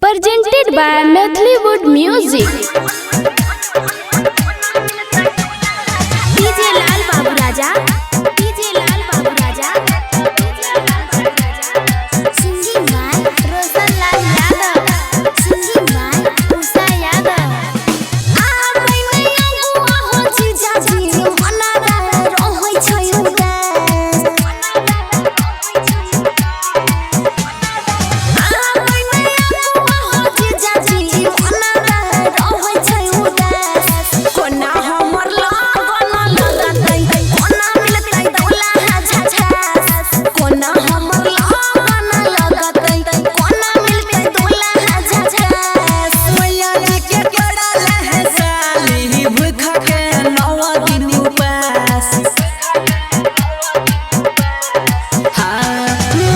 Presented by Maithili Music. DJ Lal Babu Raja, DJ Lal Babu Raja, singing by Roshan Lal Yadav, singing by Usha Yadav. आबै नै अगुआ हो जीजाजी, मना रहै छै उदास। आबै नै अगुआ हो जीजाजी, मना रहै छै उदास। कोना हमर लगन लगतै, कोना मिलतै दुल्हा झझास। कोना हमर लगन लगतै, कोना मिलतै दुल्हा झझास। मैया जी के पड़ल है साली भूखा के 9 दिन उपास। हाँ,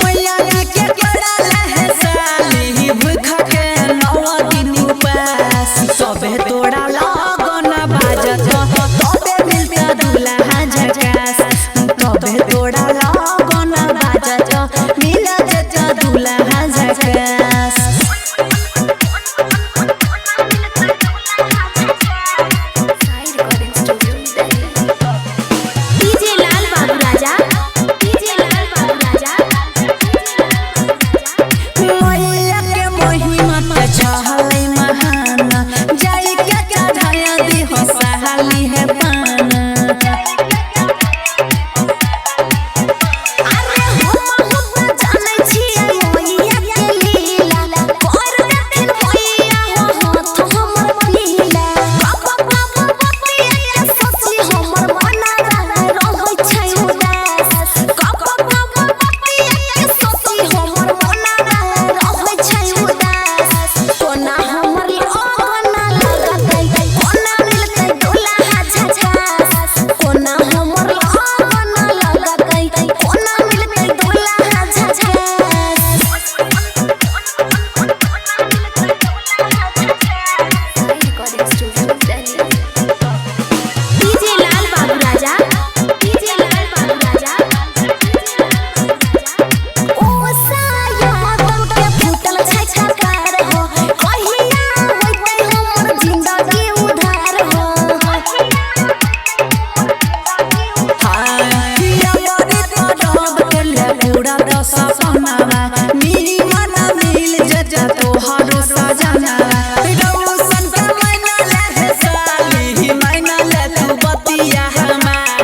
मैया जी के पड़ल है साली भूखा के 9 दिन उपास। तबे तोरा लगन बाजत, तबे मिलता दुल्हा झकास। तबे तोरा लगन बाजत, मिल जत दुल्हा झकास। DJ Lal Babu Raja, DJ Lal Babu Raja. मैया के महिमा के छहलै महान, जाई के चढ़ाया दिहो सहाली है पाना। अरे हम जानै छियै मैया के लीला, कर देथिन मैया हो हाथ हमर लीला। बाबा बाबा बतिया सोची हमर मना रहै छै उदास। बाबा बाबा बतिया सोची हमर मना रहै छै उदास। कोना हमर लगन लगतै, कोना मिलतै दुल्हा झझास। कोना हमर लगन लगतै, कोना मिलतै दुल्हा झझास। DJ Lal Babu Raja, DJ Lal Babu Raja. Usha Yadav के फूटल छै छकार हो, कहिया होइतै हमर जिंदगी उधार हो। हाँ, किया बड़ी तरब के ले पूरा दस सपनावा, नीमन मिल जत तोहरो सजनावा। रौशन के मैना ले हे साली, मैना ले तू बतिया हमार।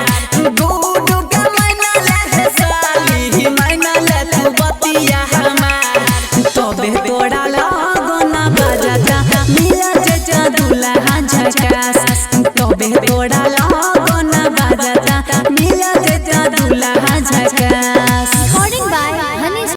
गुडू के मैना ले हे साली, मैना ले तू बतिया हमार। तबे तोरा लगन बाजता, मिल जत दुल्हा झकास। तबे तोरा लगन